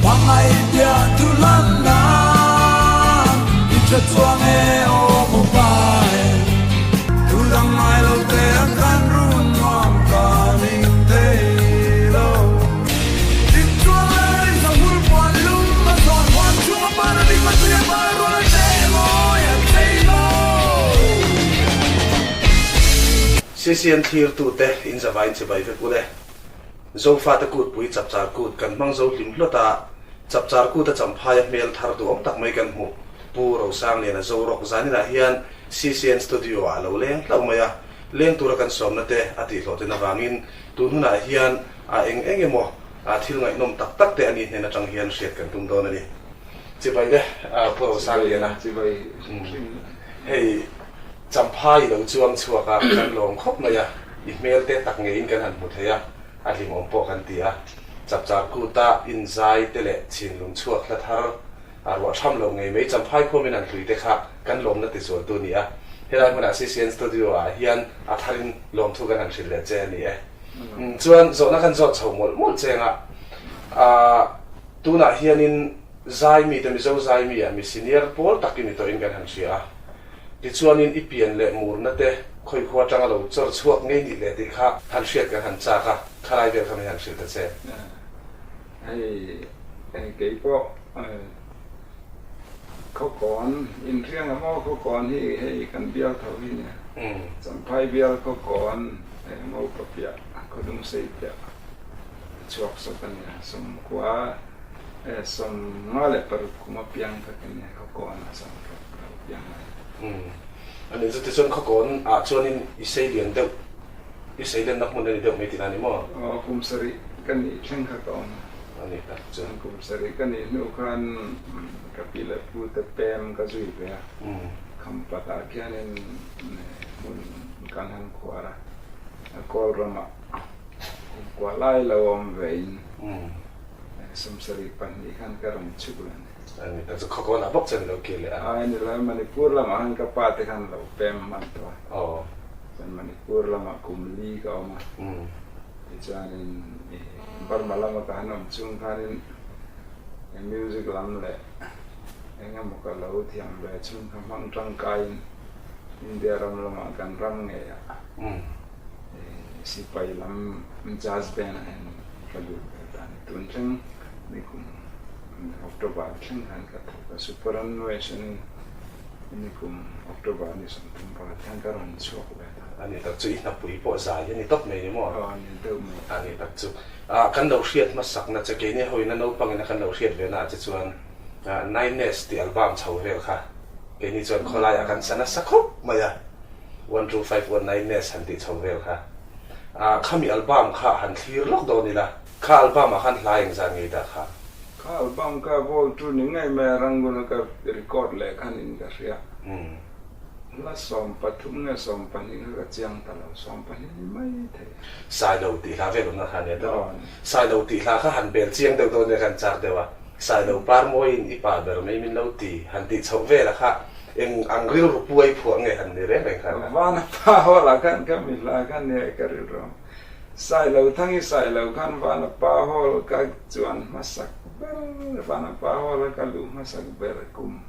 Hmangaih biah thu lan nan i tha chuang e aw mobile. Thu dang ngai lo te a kan run nuam ka ning thei lo. Dik chuang le rin hul puan lum a zawn huan chung a pan a dik ma tui a par rual a che mawi a thei lo. CCN thlirtute in zavain chibai vek ule. Zofate kutpui Chapchar Kut kan hmang zo hlim hlawt a, Chapchar Kut a champhaia hmel thar duhawm tak mai kan hmuh. Pu Rosangliana Zorawk zaninah hian CCN Studio ah a lo leng hlauh mai a, leng tura kan sawmna te a tihhlawhtlin avangin tun hunah hian a eng eng emaw thil ngaihnawm tak tak te a ni hnen atang hian hriat kan tum dawn a ni. Chibai le Pu Rosangliana. Hei. Champhai i lo chuang chhuak a, kan lawm khawp mai a, i hmel te tak ngeiin kan han hmu thei a, a hlimawm pawh kan ti a. Chapchar kuta inzai te leh chhinlung chhuak hla thar a ruah tham loh ngei mai Champhai khuamin an hlui te kha kan lawmna tizualtu a ni a. Helai hmunah CCN Studio ah hian a tharin lawmthu kan han hrilh leh che a ni e. Chuan zawhna kan zawt chho mawlh mawlh cheng a, tunah hianin Zaimi te Mizo Zaimi ah mi senior pawl tak i ni tawhin kan han hria a. Tichuanin i pian leh murna te khawi khua atanga lo chawr chhuak ngei nih leh tih kha han hriat kan han chak a, khalai vel kha min han hrilh ta che. Hei kei pawh Khawkawn inhriang ang aw Khawkawn hi hei kan bial tho hi nia Champhai bial Khawkawn Ngopa piah Khawdungsei piah chhuak sawk a nia Sawmkua 56 kum a piang ka ti nia Khawkawn ah chuan ka lo piang a ni. Umm a nih chu tichuan Khawkawn ah chuanin i sei lian deuh i sei lenna hmun a ni deuh mai tihna a ni maw? Aw kum sarih ka nih thleng kha ka awm a. A nih tak chu. Kum sarih ka nih hnu khan ka pi leh pu te pem ka zui ve a, Khampat ah khianin hmun kan han khuar a, Kawl ramah kum kua lai lo awm ve in. 72 khan ka rawn chhuk leh a ni. A ni tak chu khawkawn ah bawk chuan i lo kir leh a. Ai ni lo, Manipur lamah khan ka pa te khan lo pem hman tawh a. Aw. Chuan Manipur lamah kum li ka awm a. Tichuanin Burma lama ka han awm chung khanin music lam leh eng emaw ka lo thiam ve chung kha hmang tangkaiin India ram lamah kan ram ngeiah sipai lam jazz band ah hian ka lut ve ta a ni. Tun thleng ni kum October thleng khan ka thawk a, superannuation in ni kum October ni 30 khan ka rawn chhuak ve ta. A ni tak chu i hnapui pawh zai a ni tawp mai ni maw? Aw a ni deuh mai. A ni tak chu. Kan lo hriat hmasakna che keini hoin a naupangin a kan lo hriat ve naah che chuan Nines tih album chho vel kha keini chuan khawlaiah kan sa nasa khawp mai a. 12519 Nest han tih chho vel kha. Ah, khami album kha han thlir lawk dawn ila. Kha album ah khan hla engzat ngei dah kha? Kha album kha Vol tu ni ngei mai a Rangoon a ka record leh khan in ka hria. Hla 13 nge 12 kha ka chiang ta lo, 12 ni mai thei. Sailo tih hla vel awmna kha a nia deuh a. Sailo tih hla kha han bel chiang deuh dawn nia khan chak deuh a. Sailo par mawiin i pa ber mai min lo ti han tih chhoh vela kha Eng ang rilru puai phuah nge han ni reng reng khan a? Vana pa hall ah khan ka mi hla khan nia ka rilru ang. Sailo Thangi Sailo khan Vana pa hall ka chuan hmasak ber, Vana pa hall a ka luh hmasak ber kum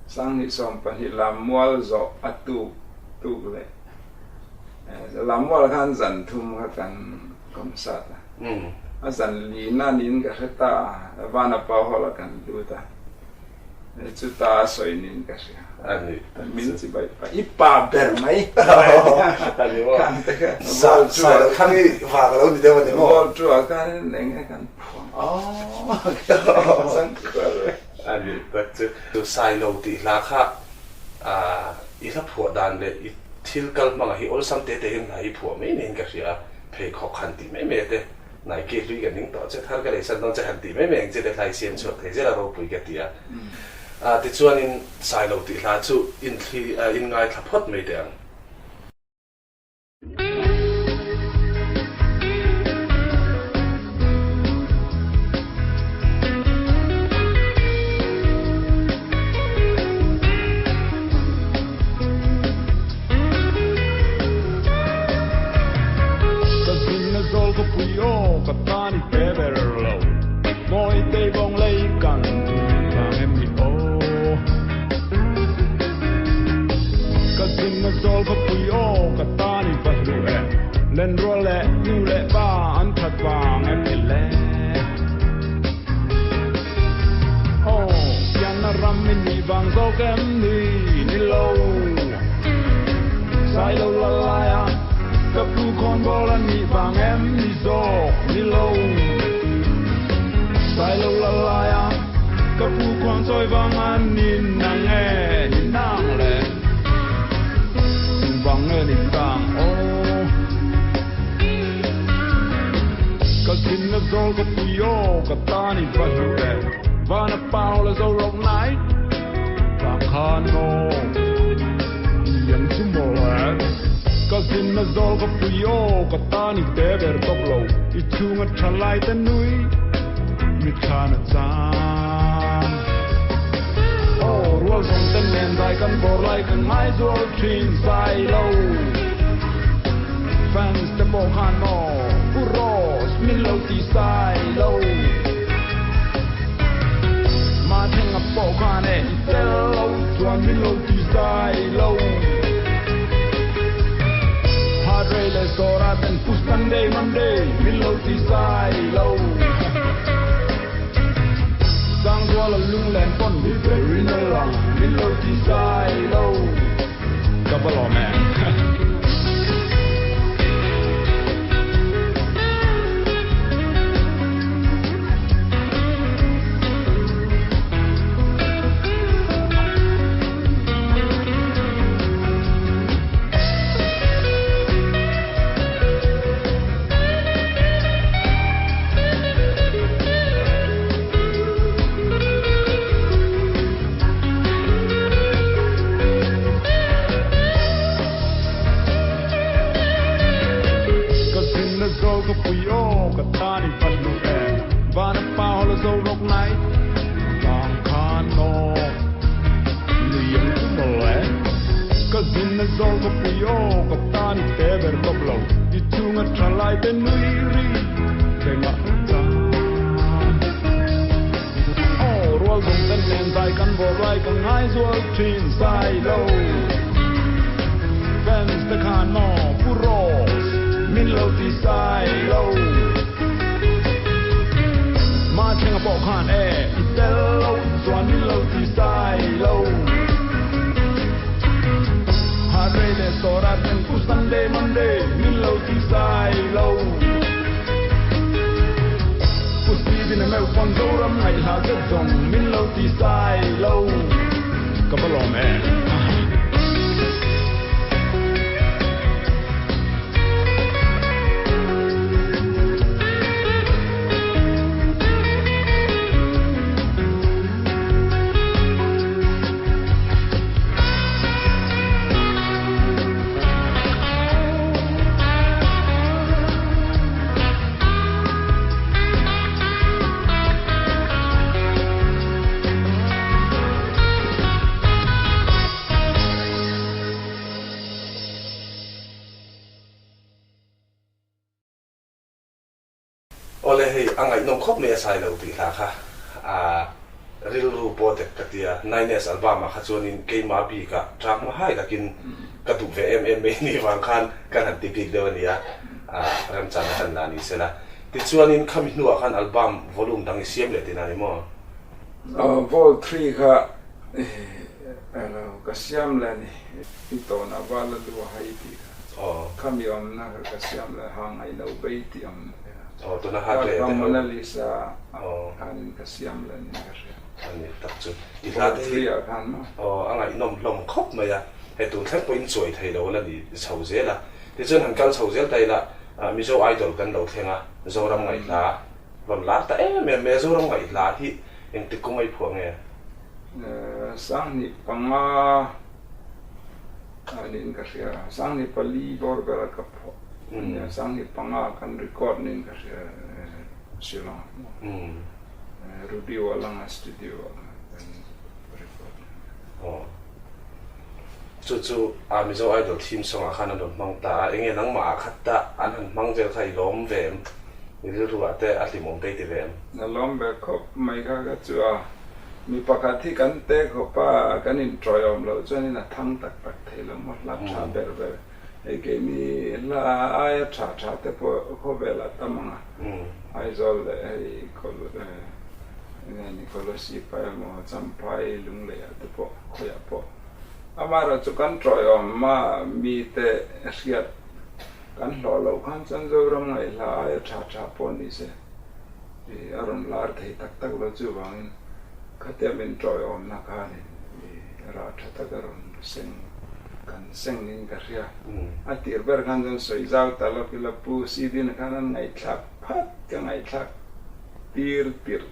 2012 Lammual zawh a tuk tuk leh Lammual khan zan thum kha kan concert a, a zan lina niin ka hre ta a, Vana pa hall ah kan lut a. Chuta a sawi niin ka hria. A ni. Min chi bai pa. I pa ber mai. A ni maw? Khan te kha. Sa sa lo khan i vang a lo ni deuh a ni maw? Vol tu ah khan eng nge kan phuang. Aww. Chang kual ve. A ni tak chu. Chu Sailo tih hla kha i hla phuah dan leh i thil kal hmangah hi awlsam te te hian hla i phuah mai niin ka hria a. Pheikhawk han tih mai mai te. Nike hlui ka ning tawh che, thar ka leisan dawn che han tih mai mai ang che te hlai siam chhuak thei zel a ropui ka ti a. Tichuanin Sailo tih hla chu inthli inngaithla phawt mai teh ang. Ka zin na zawl ka pui aw ka tan i pe ber lo Mawi tei vawng le. vang zawk em ni? Ni lo. Sailo la lai a, ka pu khawnbawl a nih vang em ni zawk? Ni lo. Sailo la lai a, ka pu khuangchawi vang a ni nang e, ni nang le. Engvang nge ni tang aw? Ka zinna zawl ka pui aw, ka tan i va hlu e. Vana Paula zo rok nai, vang khan aw, lian chu maw e. Ka zinna zawl ka pui aw, ka tan i te ber tawp lo, i chhunga tha lai te nui, mit khan a cham. Aw, rual zawng te nen zai kan bawr lai kan ngaizual thin zai lo. Fans te pawh khan aw Pu Rose min lo ti sai lo. Mathlenga pawh khan e i tel lo chuan min lo ti sai lo. Heart rate leh Sora ten Pu Sunday Monday min lo ti sai lo. Sangzuala lunglen pawn mi berin a lang min lo ti sai lo. Ka va lawm em. Ka zinna zo ka pui aw ka tan i va hlu em Vana pa hawla zo rawk nai vang khan aw Nui ang chu mawl e Ka zinna zo ka pui aw ka tan i te ber tawp lo I chunga tha lai te nui ri bengah chang Aw rual zawng ten nen zai kan vawr lai ka ngai zual thin sai lo Fans te khan maw Pu Rose min lo ti sai lo Mathlenga pawh khan e i tel lo chuan min lo ti sai lo Harley leh Sora ten Pu Sunday Monday min lo ti sai lo. Pu Steven a meuh pawn Zoram ngaihhla zet zawng min lo ti sai lo ka va lawm em. Awle hei a ngaihnawm khawp mai a sai lo tih hla kha a rilru pawh dek ka tia Nines album ah kha chuanin keimah bikah tang hma hai takin ka duh ve em em mai ni vang khan kan han ti bik deuh a nia, remchang a kan la ni sela. Tichuanin khami hnuah khan album volume dang i siam leh tihna a ni maw? Vol three kha elo ka siam leh a ni, i tawnah val a lu a hai tih kha, khami awmna kha ka siam leh hang a ilo bei tih awmna te kha. Tuna hard reh te ho. Mona Lisa khanin ka siam leh a ni ka hria. A ni tak chu. I hla te hi a ngaihnawm hlawm khawp mai a. Hei tun thleng pawhin chuai thei lo la ni chho zel a, tichuan han kal chho zel ta ila Mizo Idol kan lo thleng a, Zoram ngaihhla rawn lar ta em em mai a, Zoram ngaihhla hi engtik kawng a i phuah nge? Sanghnih panga niin ka hria, Sanghnih pali bawr bera ka phuah a nia, Sanghnih panga kan record niin ka hria Shillong ah, Ruby Walanga studio ah kan record. Chu chu a Mizo Idol theme song ah khan an rawn hmang ta a, enge nangmah ah khat ta an han hmang vel kha i lawm ve em? I rilru ah te a hlimawm te i ti ve em? Na lawm ve khawp mai kha ka chu a, mi pakhat hi kan te khawp a, kan inṭawiawm loh chuanin a thang tak tak thei lo maw, hla tha ber ber hei keini hla aia tha tha te pawh khawvel ah tam ang a, Aizawl leh hei Enge ni Kolasib ah emaw Champhai Lunglei ah te pawh khawiah pawh amaherawh chu kan tawiawm a mite hriat kan hlawh loh khan chuan Zoram ngaihhla aia tha tha pawh ni se ih a rawn lar thei tak tak lo chuvangin khatia min tawiawmna khanin ih rah tha tak a rawn seng kan seng in ka hria. A tir ber khan chuan sawi zau ta lawk ila Pu Sidina khan an ngaihthlak phat ka ngaihthlak tir tir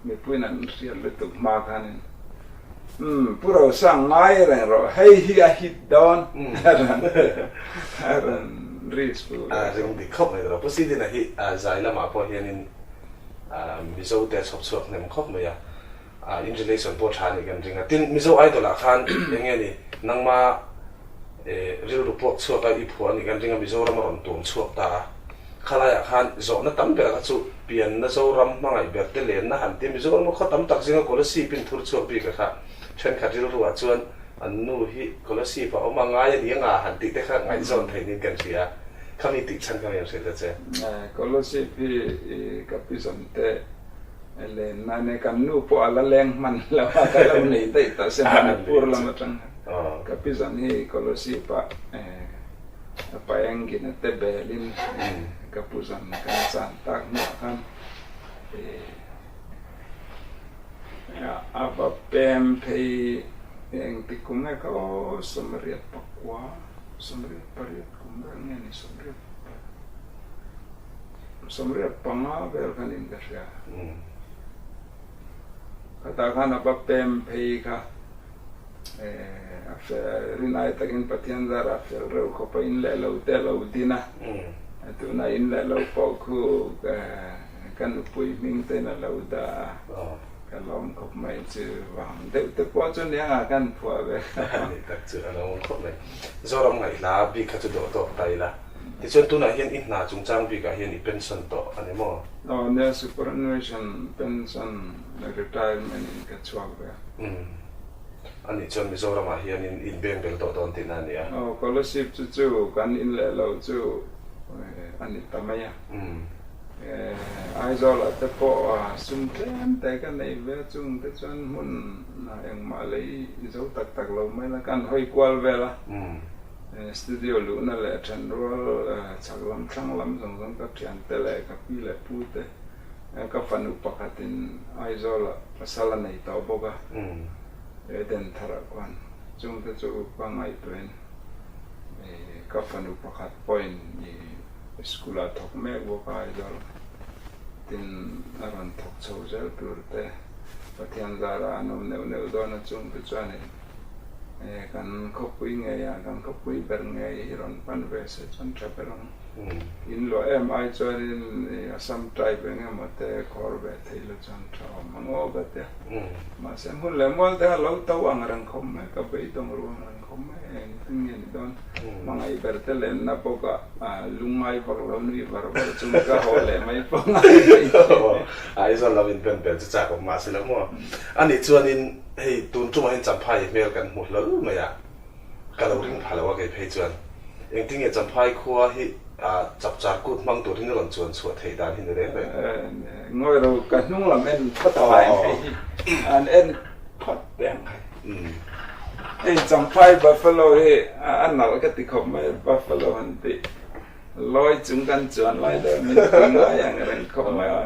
mipuiin an hriat lutuk hma khanin umm Pu Rosang ngai reng rawh hei hi a hit dawn a rawn a rawn risk pu A ring dik khawp mai rawh. Pu Sidina hi zai lamah pawh hianin Mizo te a chhawp chhuak hnem khawp mai a, in relation pawh tha anih kan ring a. Tin, Mizo Idol ah khan eng nge ni nangma rilru puak chhuak a i phuah anih kan ring a, Mizoram a rawn tuam chhuak ta a. Khalaiah khan zawhna tam ber kha chu pianna Zoram hmangaih ber te lenna han ti a, Mizoram a khaw tam tak zinga Kolasib in thur chhuak bik a kha thenkhat rilru ah chuan an nu hi Kolasib a awm a ngai a ni anga han tih te kha ngaihzawn theih niin kan hria. Khami tih chhan kha mi an hrilh ta che. Kolasib hi ka pi zawn te lenna ania, kan nu pawh a la leng hman lo a, ka lo nei daih tawh se Manipur lam atang khan. Ka pi zawn hi Kolasib ah A pa engin a te belin ka pu zan kan chan tak hnuah khan a va pem phei engtik kum nge kha aw 89, 88 kum vel nge ni 85 vel khan in ka hria. Khatah khan a va pem phei kha. A fel rinai takin Pathian zar a fel reuh khawp a, in leh lo te a lo din a. Tuna in leh lo pawh khu ka nupui hming tein a lo dah a, ka lawm khawp mai chu vang deuh te pawh chu nia nga kan phuah ve. Ni tak chu a lawm khawp mai. Zoram ngaihla bik kha chu dawh tawk ta ila. Tichuan tunah hian i hna chungchang bikah hian i pension tawh a ni maw? Aw nia, superannuation pension retirement in ka chhuak ve a. Anih chuan Mizoramah hian in inbeng bel tawh dawn tihna a ni a. Aw, Kolasib chu chu kan in leh lo chu a ni ta mai a. Aizawlah te pawh sum tlem te ka nei ve a, chung te chuan hmun engmah lei zo tak tak lo mai la, kan hawi kual vel a. Studio luhna leh thenrual chhak lam thlang lam zawng zawng ka thiante leh ka pi leh pu te Ka fanu pakhatin Aizawlah pasal a nei tawh bawk a, Eden tharah khuan chungte chu ka ngaihtuahin ka fanu pakhat pawhin school-ah thawk mek bawk a Aizawlah, tin a rawn thawk chho zel tur te Pathian zarah an awm neuh neuh dawn a, chungte chuanin kan khawpui ngeiah kan khawpui ber ngei hi rawn pan ve se chuan tha ber ang. In luah em ai chuanin Assam tribe eng emaw te khawr ve thei la chuan tha awm ang aw ka tia. Mahse hmun leh mual te kha lo to ang reng khawp mai, ka beidawng ru ang reng khawp mai, engtin nge ni dawn. Hmangaih ber te lenna bawk a lungngai vak lo nui var var chung ka haw leh mai pawh ngai mai thin. Aizawl lam in pen pel chu chak awm mahse lo maw. Anih chuanin hei tun tumah hian Champhai hmel kan hmu hlawl mai a. Ka lo ring pha lo a kei phei chuan engtin nge Champhai khua hi chapchar kut hmang tur hin a rawn chuan chhuah theih dan hi ni reng reng. Ngawi ro ka hnung lam en phawt a lai hei hi an en phawt teh ang khai. Hei Champhai Buffalo hi a nalh ka ti khawp mai Buffalo han tih lawi chung kan chuan lai deuh min ti ngai ang reng khawp mai a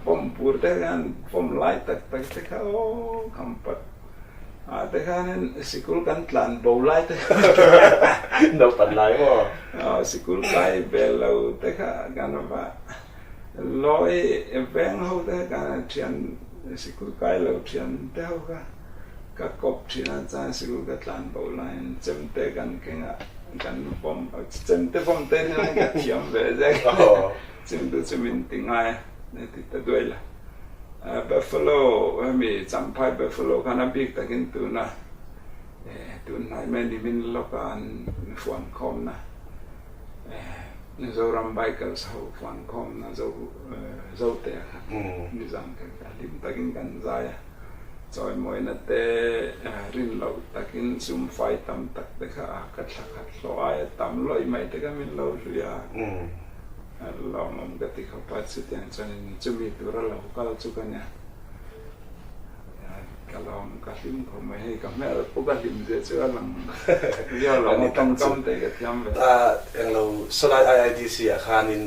vawm pur te khan vawm lai tak tak te kha aw khampat. Ah te khanin sikul kan tlan bo lai te kha Naupan lai maw? Aw sikul kai ve lo te kha kan va lawi veng ho te kha kan thian sikul kai lo thian te ho kha ka kawp thin a chuan sikul ka tlan bo laiin chemte kan keng a kan vawm chemte vawm te hian ka thiam ve zek chemte chu min ti ngai a ti ta duai la. Buffalo hemi Champhai Buffalo khan a bik takin tuna tun hnai mai nimin lawka an fuan khawmna Mizoram Bikers ho fuan khawmna zo Zote a kha nizan kha ka hlim takin kan zai a, chawimawina te rin loh takin sum fai tam tak te kha ka thla khat hlawh aia tam lawih mai te kha min lo hlui a. Lawmawm ka ti khawp a, chutiang chuanin chumi tura lo kal chu ka nia. Ka lawm, ka hlim khawp mai hei, ka hmel pawh ka hlim zia chu a lang viau lo maw, tawngkam te ka thiam ve. Englo sawlai IIDC ah khanin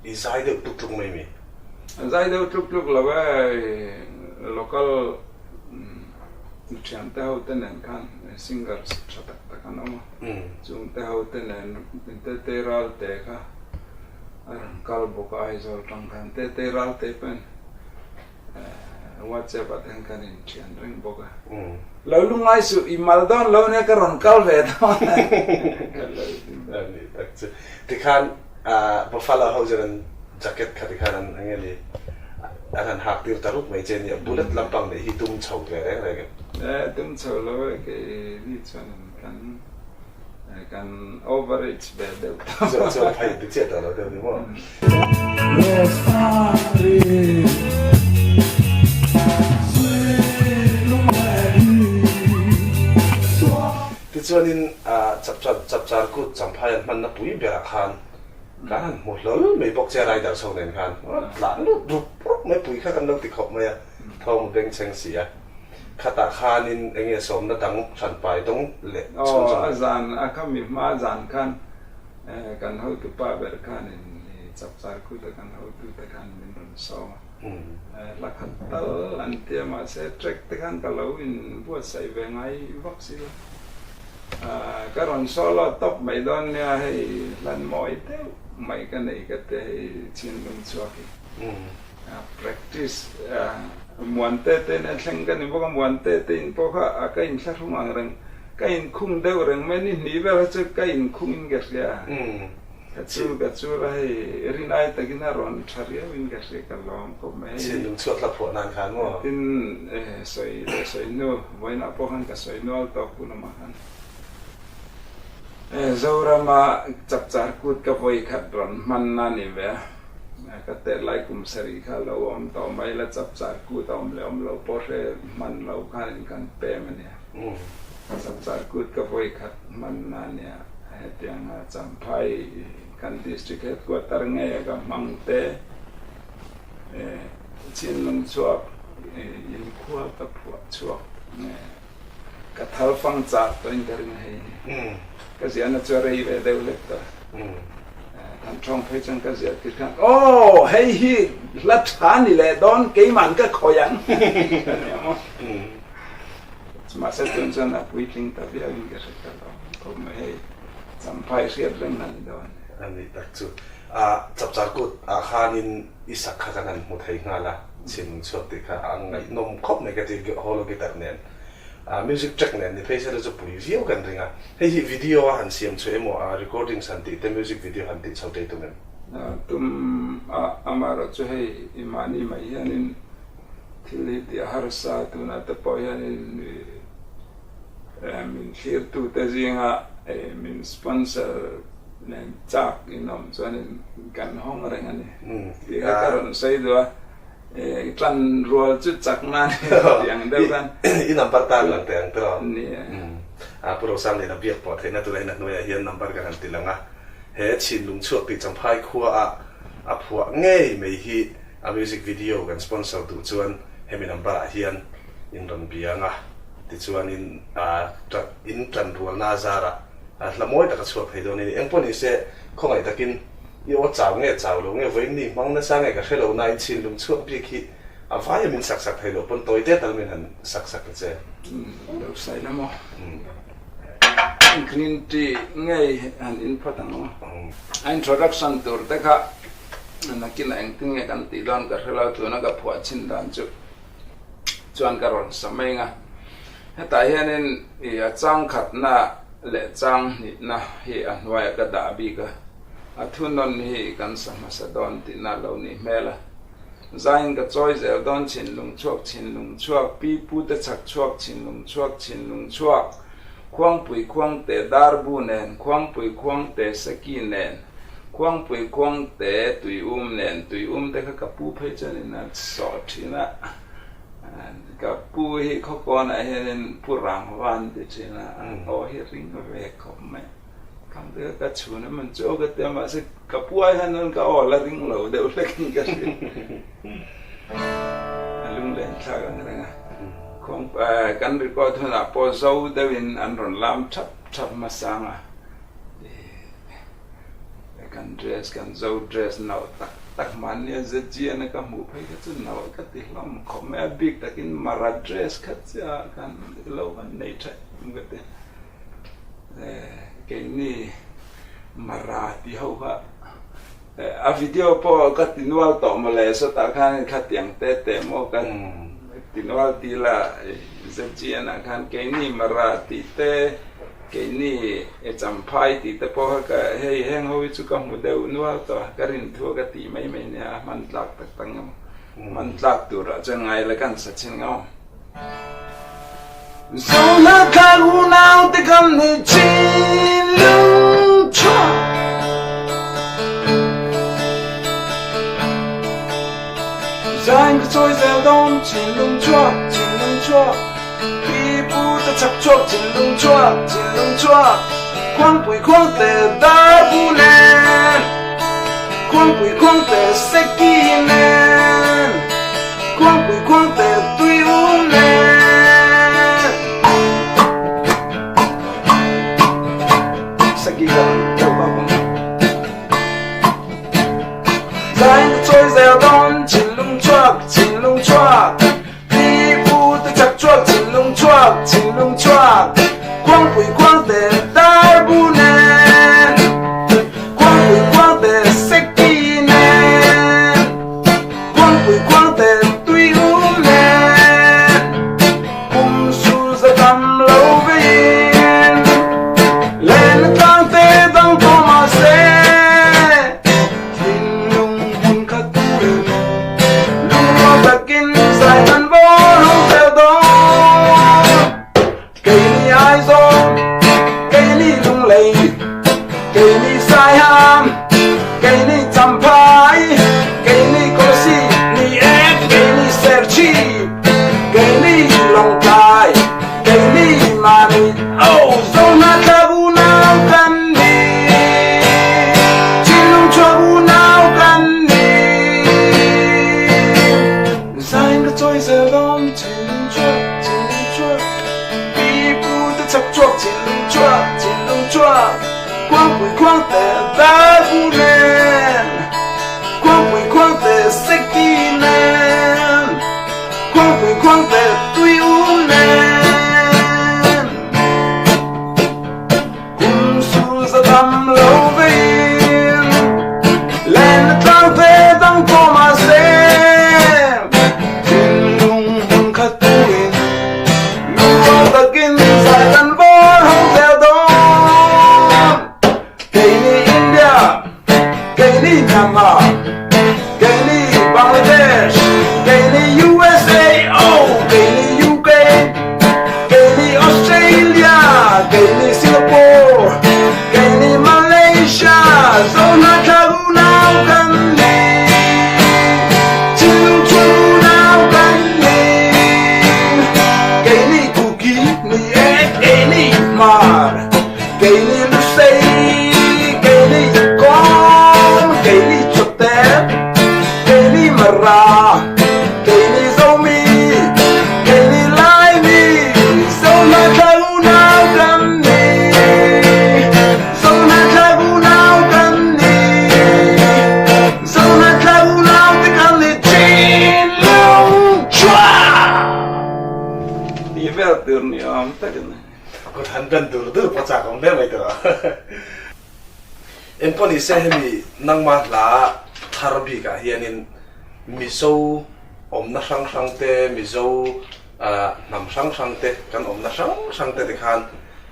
i zai deuh tluk tluk mai mi? Zai deuh tluk tluk lo e, local thian te ho te nen khan singers tha tak tak an awm a, chung te ho te nen Tete Ralte kha a rawn kal bawk a Aizawl tang khan, Tete Ralte pawhin WhatsApp ah te hian kan inthian reng bawk a. Lo lungngai suh, i mal dawn lo nia ka rawn kal ve dawn a. Ka lo hlim. A ni tak chu. Tikhan Buffalo ho chuan an jacket kha tikhan an eng nge ni an han hak tir ta rup mai che nia. Bullet lampang neih hi tum chho ve reng reng em? E, tum chho lo e, kei ni chuan kan Kan overage ve deuh tawh. Chuan chuan phei ti chiah tawh lo deuh ni maw? Tichuanin chapchar kut champhai an hmanna pui berah khan kan han hmu hlawl mai bawk che a rider chho nen khan tlan lut rup rup mai pui kha kan lo ti khawp mai a, thawng bengchheng si a. Khatah khanin eng nge sawmna dang hranpai dawng leh chhun zawng? Aw, a zan, a khami hma zan khan kan hotupa ber khanin chapchar kuta kan hotute khan min rawn sawm a. Hla khat tal an ti a, mahse track te khan ka lo inbuatsaih ve ngai vak si lo. Ka rawn solo tawp mai dawn nia, hei hlan mawi deuh mai ka nei ka ti a, hei chhinlung chhuak hi. Practice Muan te te nen thleng ka ni bawk a, Muan te te in pawh kha a ka inthlahrung ang reng, ka inkhung deuh reng mai, ni hnih vel kha chu ka inkhung in ka hria a, ka chul ka chul a hei rin ai takin a rawn tha riau in ka hria ka lawm khawp mai hei. Chhinlung chhuak hla phuah nan khan maw? Tin sawi leh sawi hnu vawiinah pawh khan ka sawi nual tawk hun awmah khan Zorama chapchar kut ka vawi khat rawn hman na ni ve a. Ka tet lai kum sarih kha lo awm tawh mai la chapchar kut a awm leh awm lo pawh hre hman lo khanin kan pem a nia. Chapchar kut ka vawi khat hman na nia. Hetianga Champhai kan district headquarter ngei a ka hmang te Chinlung chhuak inkhua ka phuah chhuak nge ka thal fang chah tawhin ka ring hei ni. Ka ziahna chu a rei ve deuh hlek tawh. Kan ṭhawng phei chuan ka ziah tir khan, Aw, hei hi hla ṭha ni leh dawn, keiman ka khawih ang ka ni ang aw. Mahse tun chuan a puitling ta viauin ka hre ta lo khawp mai, hei Champhai hriat reng a ni dawn. A ni tak chu. A chapchar kut ah khanin i sak kha kan han hmu thei nghal a, chhinlung chhuak tih kha a ngaihnawm khawp mai ka ti, holo guitar nen. Music track nen ni phei se chu pui viau kan ring a. Hei hi video a han siam chhuah emaw a recordings han tih te music video han tih chho tei tum em? Tum a amaherawh chu hei i mahni mai hianin thil hi tih a harsa tunah te pawh hianin min thlirtute zinga min sponsor nen chak in awm chuanin kan hawng reng a ni tih kha ka rawn sawi duh a. Tlan rual chu chak nan tih ang deuh khan. I number tan lang teh ang tiraw? Ni e. Pu Rosang nen a biak pawh theihna tura in a hnuaiah hian number kan han ti lang a. He Chhinlung chhuak tih Champhai khua ah a phuah ngei mai hi a music video kan sponsor duh chuan hemi number ah hian in rawn bia ang a. Tichuan in in tlan rualna a zarah hla mawi tak a chhuak thei dawn a ni. Engpawh nise khawngaih takin I aw chau nge chau lo nge vawiin ni hmang nasa nge ka hre lo na in chhinlung chhuak bik hi a vaia min sak sak thei loh pawn tawi te tal min han sak sak ta che. Lo sawi la maw? Green tea ngei han in phawt ang aw. A introduction tur te kha nakinah engtin nge kan tih dawn ka hre lo tuna ka phuah chin dan chu chuan ka rawn sa mai ang a. Hetah hianin i a chang khatna leh chang hnihna hi a hnuaiah ka dah bik a. A thunawn hi kan sa hmasa dawn tihna lo nih hmel a. Zaiin ka chawi zel dawn chhinlung chhuak chhinlung chhuak pi pu te chhak chhuak chhinlung chhuak chhinlung chhuak Khuangpui khuangte darbu nen Khuangpui khuangte seki nen Khuangpui khuangte tuium nen Tuium te kha ka pu phei chuan in a sawh thin a ka pu hi khawkawnah hianin pu rangva an ti thin a aw hi ring ve khawp mai. Kan te ka chhun em an chu aw ka tia mahse ka pu ai hian chuan ka aw la ring lo deuh hlek in ka hria. A lunglen thlak ang reng a. Khuang kan record hunah pawh zo deuhin an rawn lam thap thap hmasang a, kan dress kan zo dress nalh tak tak mahnia ZGN a ka hmuh phei kha chu nalh ka ti hlawm khawp mai a, bik takin Mara dress kha chiah khan lo han nei tha em ka ti. Keini Mara tih ho kha A video pawh ka ti nual tawh mawle sawtah khan khatiang te te maw ka ti nual ti la ZGN ah khan keini Mara tih te keini Champhai tih te pawh kha ka hei heng ho hi chu ka hmu deuh nual tawh a ka rin thu a ka tih mai mai nia a hman tlak tak tak ngam hman tlak turah chuan ngai la kan sa chin ngam. Zohla kha unau te kan ni thinlung chhuak. Zain ka chawi zel dawn thinlung chhuak, thinlung chhuak. Pi pu te chak chhuak thinlung chhuak, thinlung chhuak. Khuangpui khuangte dar bu nen, Khuangpui khuangte seki nen. Khuangpui khuangte tui um nen. Saki ka deuh bak ang. Zain ka chawi zel dawn thinlung chhuak, thinlung chhuak. Pi pu te chak chhuak thinlung chhuak, thinlung chhuak. Khuangpui khuangte dar bu nen. Khuangpui khuangte seki nen. Khuangpui khuangte tui um nen, kum sul za tam lo veiin, len tlang te dang tawh mahse, thinlung hmun khat tuin, lungrual takin zai kan vawn ho zel dawn. Keini Aizawl, keini Lunglei, keini Saiham, keini Champhai, keini Kolasib, ni e, keini Serchhip, keini Lawngtlai, keini Mamit, oh Zohnahthlak unau kan ni, Thinlung chhuak unau kan ni. Zain ka chawi zel dawn thinlung chhuak, thinlung chhuak. Pi pu te chak chhuak thinlung chhuak, thinlung chhuak. Khuangpui khuang te dar bu nen, Khuangpui khuang te seki nen, Khuangpui khuang te tui um nen. Kum sul za tam lo veiin len na tlang te dang tawh mahse thinlung hmun khat tuin lungrual takin zai kan bawr ho zel dawn. Keini India, keini Myanmar, keini Bangladesh, keini USA, oh keini UK, keini Australia, keini Singapore, keini Malaysia, Zohnahthlak unau kan ni, Thinlung chhung unau kan ni, keini Kuki ni e, keini Hmar. Keini Lusei, keini Kawng, keini Chawte, keini Mara, keini Zomi, keini Laimi, Zohnahthlak unau kan ni, Zohnahthlak unau kan ni, Zohnahthlak unau te kan ni Chinlung Chhuah! Tih vel tur ni awm tak a ni. Kut han ben dur dur pawh chak awm hle mai tawh. Engpawh ni se hemi nangma hla thar bikah hianin Mizo awmna hrang hrang te, Mizo hnam hrang hrang te, kan awmna hrang hrang te tikhan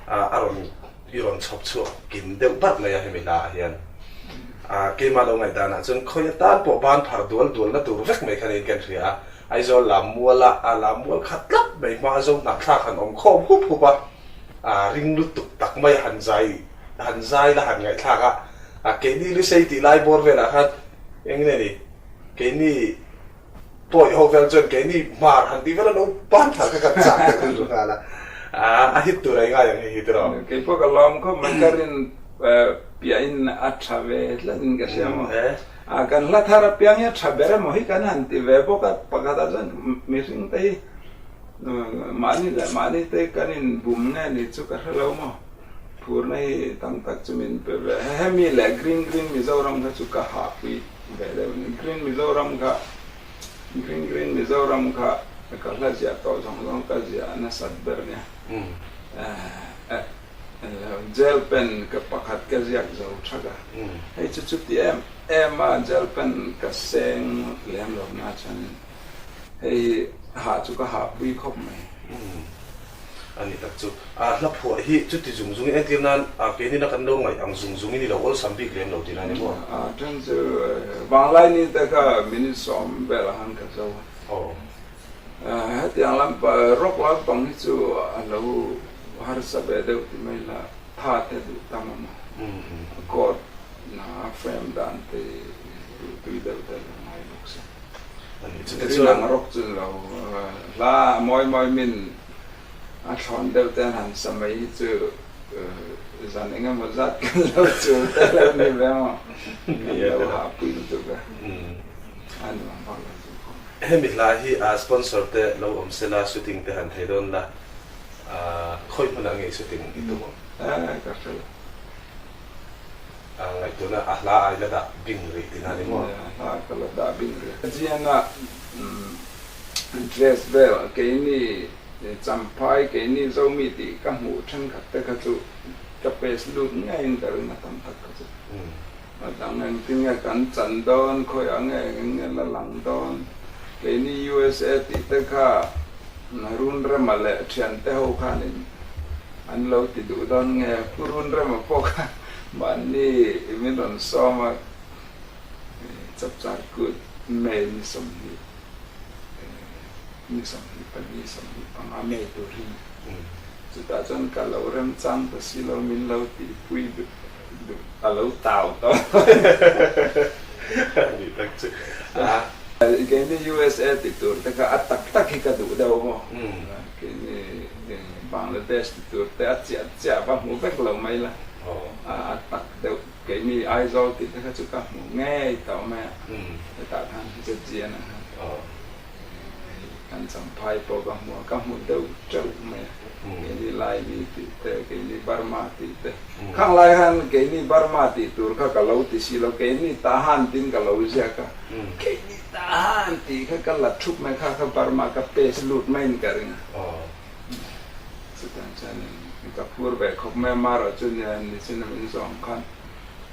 a rawn i rawn chhawp chhuak kim deuh barh mai a hemi hla ah hian. Keimah lo ngaihdanah chuan khawi atan pawh ban phar dual dualna tur vek mai kha niin kan hria a. Aizawl lammuala a lammual khat tlat mai hma zo hnahthlak han awm khawm hup hup a, a ring lutuk tak mai a han zai han zai la han ngaihthlak a, a keini Lusei tih lai bawr velah khan eng nge ni keini pawih ho vel chuan keini hmar han tih vel a lo ban thar kha kan chak deuh rilru nghal a, a hit tur a i ngai ang hei hi tiraw. Keipawh ka lawm khawp mai ka rin piahin a tha ve tlat in ka hria maw. A kan hla thar apiang hi a tha ber emaw hi kan han ti ve bawk a, pakhatah chuan mihring te hi Mahni leh mahni te kan in bum nge ni chu ka hre lo maw? Phurna hi tam tak chu min pe ve. Hemi leh Green Green Mizoram kha chu ka hahpui ve deuh a ni. Green Mizoram kha Green Green Mizoram kha ka hla ziah tawh zawng zawng ka ziah nasat ber nia. Gel pen ka pakhat ka ziak zo thak a. Hei chu chuti em em a gel pen ka seng lem lo na chuanin hei hi hah chu ka hahpui khawp mai. A ni tak chu. A hla phuah hi chuti zung zungin entir nan a keinin a kan lo ngaih ang zung zungin i lo awlsam bik lem lo tih na ni maw? A then chu vanglai ni te kha minute sawm velah khan ka zo a. Aw. Hetiang lampa rock lampang hi chu a lo harsa ve deuh ti mai la tha te duh tam a maw? A chord na a frame dan te duh tui deuh te lo ngai bawk si. Rin ang rawk chu ni lo. Hla mawi mawi min a thlawn deuh te an han sa mai hi chu zan eng emaw zat kan lo chul te lo ni ve maw? Kan lo hahpui lutuk a, a nuam vak lo chu khawp mai. Hemi hla hi a sponsor te lo awm sela shooting te han thei dawn la, khawi hmunah nge shooting i tum ang? Ka hre lo. A ngaihtuahna a hla ai la dah bing rih tihna a ni maw? A hla ka la dah bing rih. Ziana dress vel keini Champhai keini Zomi tih ka hmuh thenkhat te kha chu ka paste lut ngeiin ka ring a tam tak kha chu. A dang engtin nge kan chan dawn, khawiah nge engin nge la lang dawn. Keini USA tih te kha Runrema leh thiante ho khanin an lo ti duh dawn nge Pu Runrema pawh kha Mahni min rawn sawm a, chapchar kut May ni 20, ni 24, 25 May tur hi ni. Chutah chuan ka lo remchang ta si lo, min lo tihpui duh a lo tau tawh. Ni tak chu a. Keini USA ti tur te kha a tak tak hi ka duh deuh maw. Keini Bangladesh ti tur te a chiah chiah va hmu vek lo mai la. A tak deuh keini Aizawl tih te kha chu ka hmu ngei tawh mai a, hetah khan ZGN ah khan kan Champhai pawh ka hmu a, ka hmu deuh teuh mai a, keini Laimi tih te, keini Burma tih te, khang lai khan keini Burma tih tur kha ka lo ti si lo, keini Tahan tiin ka lo ziak a, keini Tahan tih kha ka la thup mai kha kha Burma ka paste lut maiin ka ring a. Chutiang chuanin ka phur ve khawp mai a, marawh chu nia nichin a min zawng khan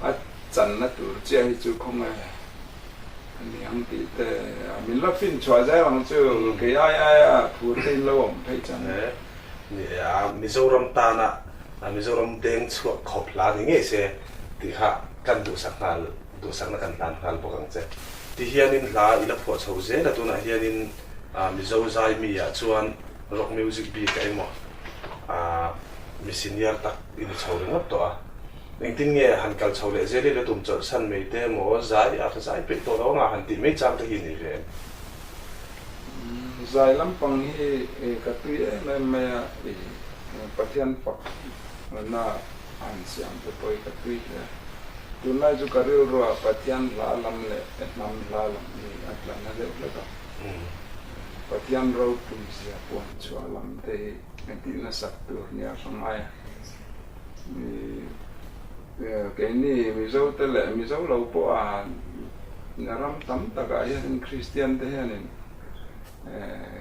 a channa tur chiah hi chu khawnge a ni ang tih te a min la fin chhuah zel ang chu kei ai ai a phur te in lo awm phei chuan. Ni e a, Mizoram tana Mizoram deng chhuak khawp hla ni ngei se tih kha kan duhsak nghal duhsakna kan hlan nghal bawk ang che. Ti hianin hla i la phuah chho zel a, tunah hianin Mizo zai mi ah chuan Rock music bik a emaw ah mi senior tak i ni chho ringawt tawh a, engtin nge han kal chho leh zel i la tum chawlh san mai te emaw zai a ka zai peih tawh lo anga han tih mai chang te hi ni ve em? Zai lampang hi ka tui em em mai a, i Pathian fak na han siam te pawh hi ka tui hle. Tunlai chu ka rilruah Pathian hla lam leh hnam hla lam hi a tla na deuh hlek a. Pathian ropui zia puan chhuah lam te hi tih nasak tur nia ka ngai a. Keini Mizo te leh Mizo lo pawh a ram tam takah hianin Kristian te hianin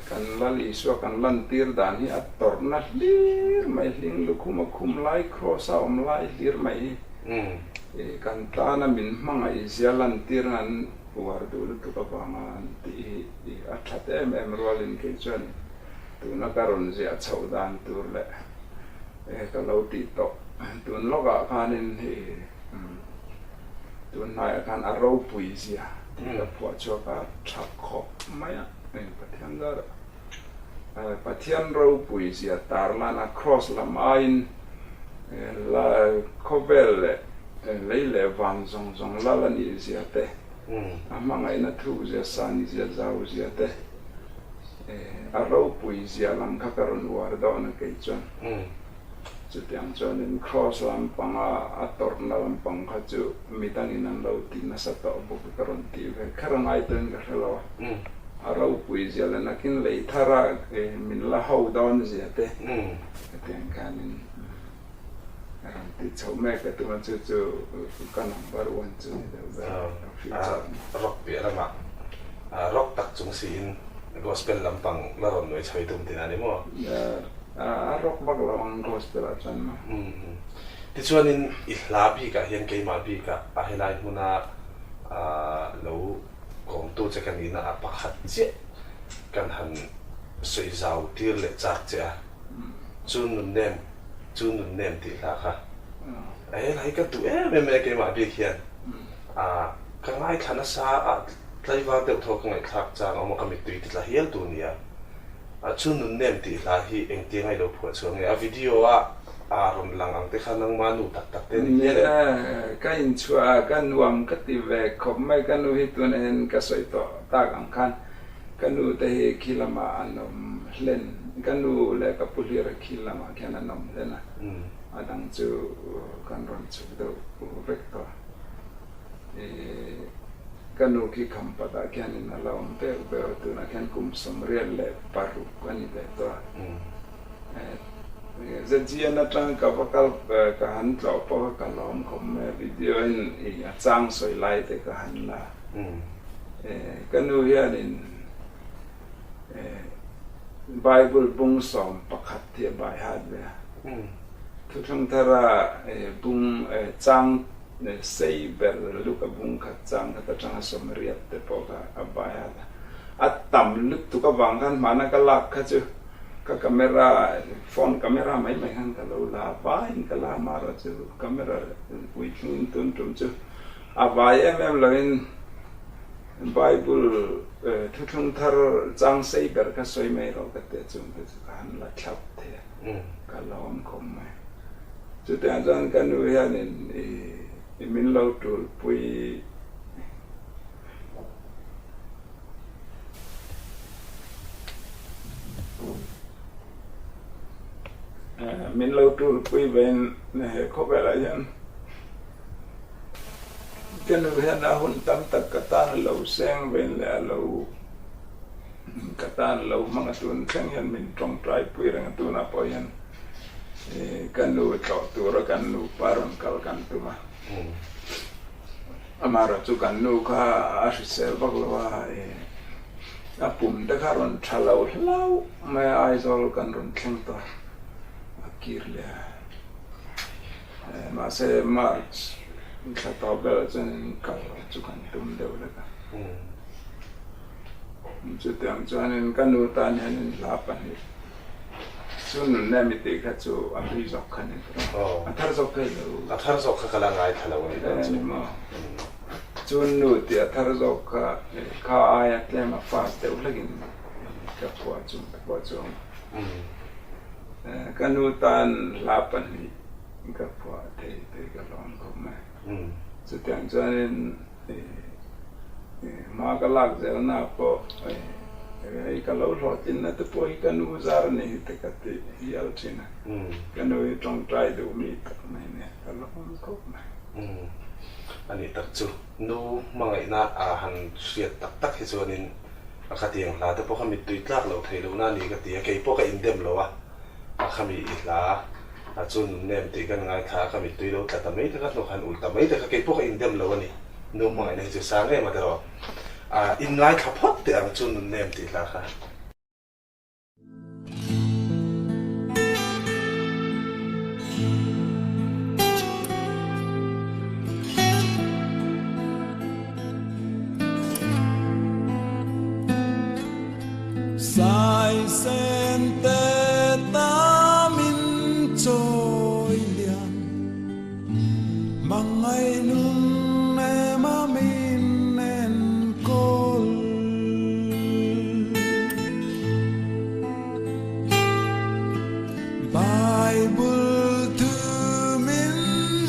kan Lal Isua kan lantir dan hi a tawrhna hlir mai, hling lukhum a khum lai, kraws a awm lai hlir mai hi kan tana min hmangaih zia lantir nan Uar duh lutuk avanga an tih hi a that em em rualin kei chuan tuna ka rawn ziah chhoh dan tur leh ka lo tih tawh tun lawkah khanin hei tun hnaiah khan a ropui zia tih ka phuah chhuak a tha khawp mai a, Pathian zarah Pathian ropui zia tarlana kraws lam aiin khawvel leh Lei leh van zawng zawng lal a nih zia te, a hmangaihna thuk zia, san zia, zau zia te, a ropui zia lam kha ka rawn uar dawn a kei chuan. Chutiang chuanin Kraws lampanga a tawrhna lampang kha chu midangin an lo ti nasa tawh bawk ka rawn tih ve kher a ngai tawhin ka hre lo a. A ropui zia leh nakin lei thar a min la ho dawn zia te hetiang khanin a rawn ti chho mek a tuma chu chu ka number one chu ni deuh ber a future ni. Rock piah lamah rock tak chung siin gospel lampang la rawn nuai chho i tum tihna a ni maw? A rock vak lo ang gospel ah chuan maw. Tichuanin i hla bikah hian keimah bikah a helai hmuna lo Kawmtu che ka nihna ah pakhat chiah kan han sawi zau tir leh chak che a, chu nunnem, chu nunnem tih hla kha a hel hi ka duh em em mai a keimah bik hian ah ka ngaithla nasa a tlaivar deuh thaw ka ngaihthlak chang a awm a ka mittui ti tla hial tu nia a chu nunnem tih hla hi engtiang a i lo phuah chhuah nge a video a A rawn lang ang te kha nangma nu tak tak te ni hial em? Nia, ka inchhuah a, ka nuam ka ti ve khawp mai. Ka nu hi tunah hian ka sawi tawh tak ang khan ka nu te hi khi lamah an awm hlen. Ka nu leh ka pu hlir khi lamah khian an awm hlen a, a dang chu kan rawn chhuk deuh vek tawh. Ka nu khi khampatah khianin a la awm beuh beuh a, tunah khian kum 96 a ni ve tawh a. ZGN atang ka va kal ka han tlawh pawh kha ka lawm khawp mai a, video in i a chang sawi lai te ka han la. Ka nu hianin Bible bung 11 hi a bai hat ve a, Thuthlung thara bung chang sei ber Luka bung khat chang khat atanga 80 te pawh kha a bai hat a. A tam lutuk avang khan hmana ka lak kha chu ka camera, phone camera mai mai khan ka lo la vaiin ka la mar a chu camera puitling tun tum chu a vai em em loin Bible thuthlung thar chang sei ber kha sawi mai rawh ka ti a chung te chu ka han la thlap thei a ka lawm khawp mai. Chutiang chuan ka nu hianin i min lo tulpui. Min lo tulpui vein he khawvelah hian ka nu hian a hun tam tak ka tan a lo seng vein leh a lo ka tan a lo hmang a tun thleng hian min tawngtai pui reng a tunah pawh hian ka nu tlawh tura kan nupa rawn kal kan tum a. Amaherawh chu kan nu kha a hrisel vak lo a, a pum te kha rawn tha lo hlauh mai a, Aizawl kan rawn thleng tawh a, a kir leh a. Mahse March thla tawp velah chuan in kal chu kan tum deuh lek a. Chutiang chuanin ka nu tan hian in hla pahnih. Chu nun nemi tih kha chu a hlui zawk kha ni tawh. A thar zawk phei lo. A thar zawk kha ka la ngaithla lo a ni dawn chu. Maw. Chu nu tih a thar zawk kha kha aia tlem a fast deuh hlekin ka phuah chu ka phuah chu ang. Ka nu tan hla pahnih ka phuah thei thei ka hlawm khawp mai. Chutiang chuanin Hma ka lak zelna pawh hei ka lo hlawhtlinna te pawh hi ka nu zar a ni hi te ka ti hial thin a, ka nu hi tawngtai duh mi tak mai nia ka lawm khawp mai. A nih tak chu nu hmangaihna a han hriat tak tak hi chuanin a khatiang hla te pawh kha mittui tlak loh theih lohna a ni ka ti a, kei pawh ka indem lo a, a khami i hla. A chu nunnem tih kan ngaithla a, ka mittui lo tla ta mai te kha, hnuk han ulh ta mai te kha, kei pawh ka indem lo a ni. Nu hmangaihna hi chu sang em a tiraw? A inngaithla phawt teh ang chu nunnem tih hla kha. Sai sen te tamin chawi lian Mangai nun em a min enkawl. Bible thu min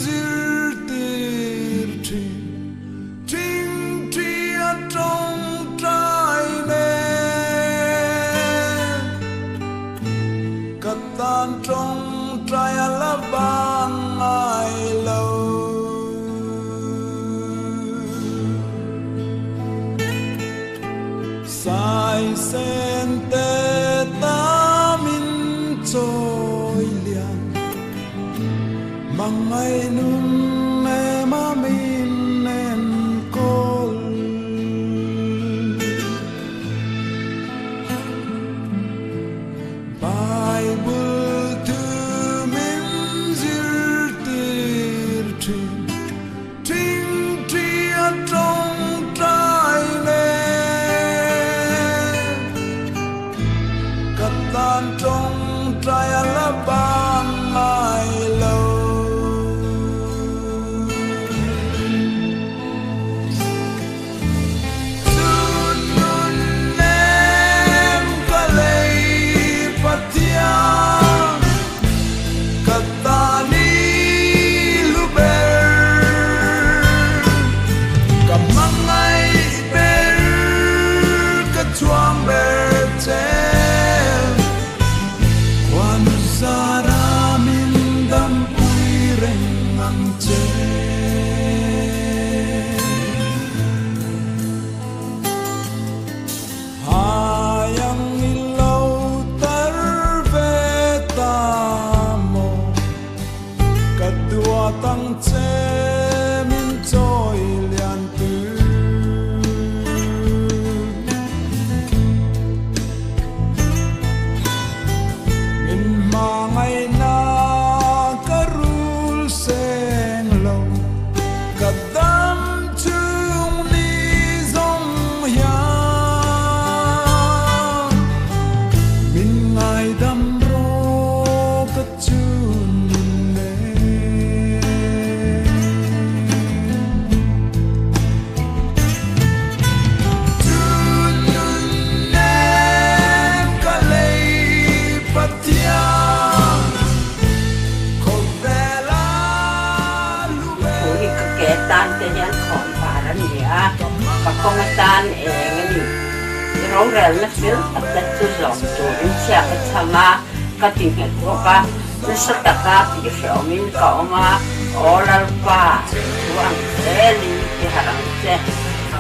zirtir thin. Ṭhingṭhi a ṭawngṭai nen ka tan ṭawngṭai a la vang ngai lo. Sai. sen te tamin chawi lian Mangai nun ema min enkawl. Bible thu min zirtir thin, thingthi a tawngtai nen. Ka tan tawngtai a la bang ngai lo. Hai ang i lo tar ve ta maw? Ka duat ang che min chawi lian tu. Min hmangaihna ka rul seng lo. Ka dam chung ni zawng hian min ngaidam rawh ka chun nun e. Chun nun em ka lei Pathian khawvela lu Thu hi ka ke tan te hian khawn var a ni a, ka kawng atan eng a ni. I rorelna fel tak te chu zawm turin chhia ka chham a, ka ti nghet bawk a, nasa taka tih hrehawmin ka awm a, Aw Lalpa, i thu ang zelin i harh ang che.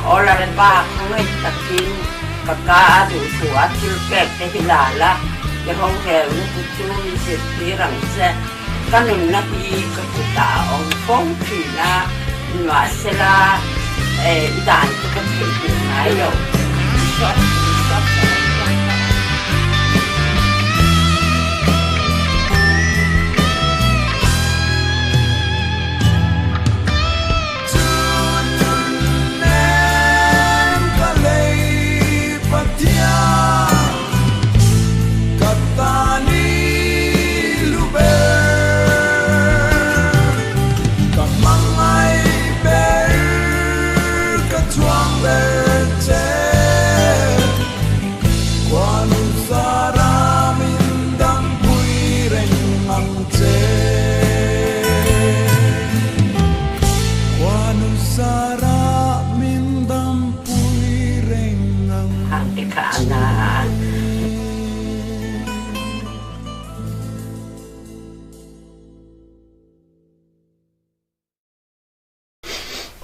Aw Lalpa, khawngaih takin ka ka a duhthu a thil pek te hi la la, i rorelna te chu min zirtir ang che. Ka nunna hi ka kutah a awm fo thin a, nimahsela i dan chu ka theihnghilh ngai lo. Hang te kha a na a.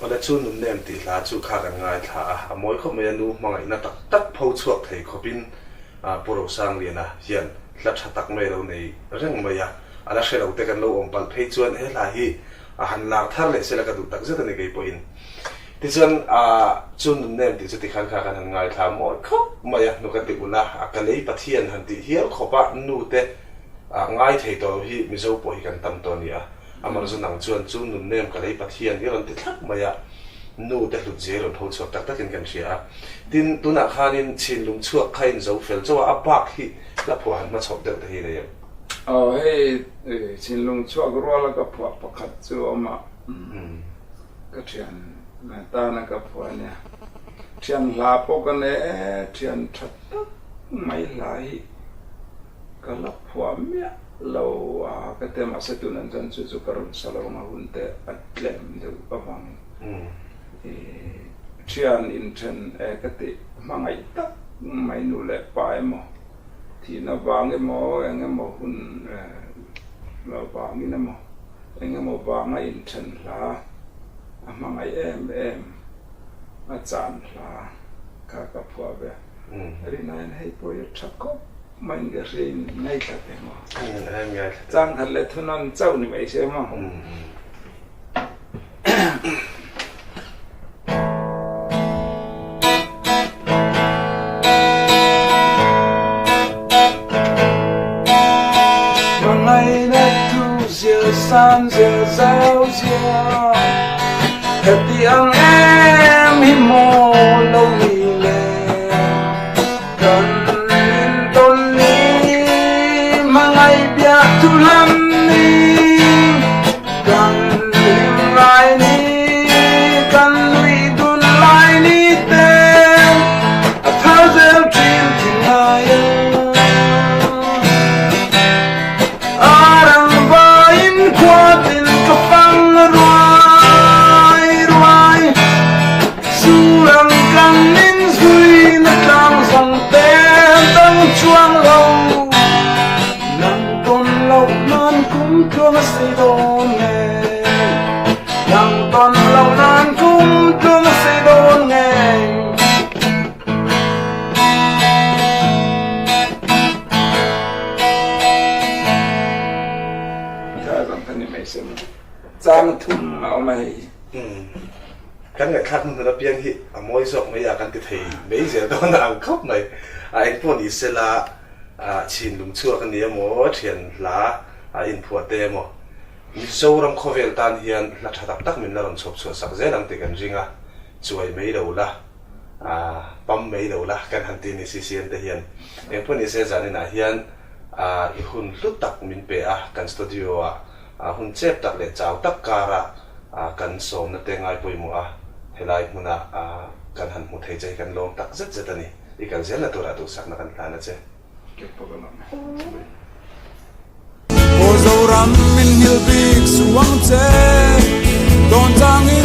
Awle chu nunnem tih hla chu kha kan ngaithla a, a mawi khawp mai a nu hmangaihna tak tak pho chhuak thei khawpin Pu Rosangliana hian hla tha tak mai a lo nei reng mai a, a la hre lo te kan lo awm palh phei chuan he hla hi a han lar thar leh sela ka duh tak zet a ni kei pawhin. Tichuan chu nunnem tih chu tikhan kha kan han ngaithla mawi khawp mai a, nu ka ti ulh a, a ka lei Pathian han tih hial khawp a nu te ngai thei tawh lo hi Mizo pawh hi kan tam tawh a ni a, Amar zu nang chuan chu nunnem ka lei Pathian i rawn ti thlap mai a, nu te hlut zia i rawn tho chhuak tak takin kan hria a. Tin, tunah khanin chhinlung chhuak kha in zo fel chauh a, a bak hi hla phuah han hmachhawp deuh te hi nei em? Aw hei chhinlung chhuak ruala ka phuah pakhat chu a awm a, ka thian tana ka phuah a nia. Thian hla pawh ka nei e, thian tha tak mai hla hi ka la phuah miah lo a ka ti a, mahse tunah chuan chu chu ka rawn sa lo ang a hun te a tlem deuh avangin i thian inthen e ka tih hmangaih tak mai nu leh pa emaw thihna vang emaw eng emaw hun lo vangin emaw eng emaw vanga inthen hla a hmangaih em em a chan hla kha ka phuah ve. Rinaiin hei pawh hi a tha khawp maiin ka hria in ngaithla teh maw? Chang khat leh thunawn chauh ni mai se maw? Chang thum a awm a hei. Kan ngaihthlak hnu apiang hi a mawi zawk mai a kan ti thei mai zel dawn a ang khawp mai. A engpawh ni sela chhin lung chhuak a ni emaw thian hla a inphuah te emaw Mizoram khawvel tan hian hla tha tak tak min la rawn chhawp chhuah sak zel ang tih kan ring a, chuai mai lo la, pam mai lo la kan han ti a ni CCM te hian. Engpawh ni se zaninah hian i hun hlu tak min pe a, kan studio ah hun chep tak leh chau tak kara kan sawmna te ngai pawimawh a, helai hmuna kan han hmu thei che hi kan lawm tak zet zet a ni. I kal zelna turah duhsakna kan hlan a che. Aw Zoram min nghilh bik suang che, dawn changin.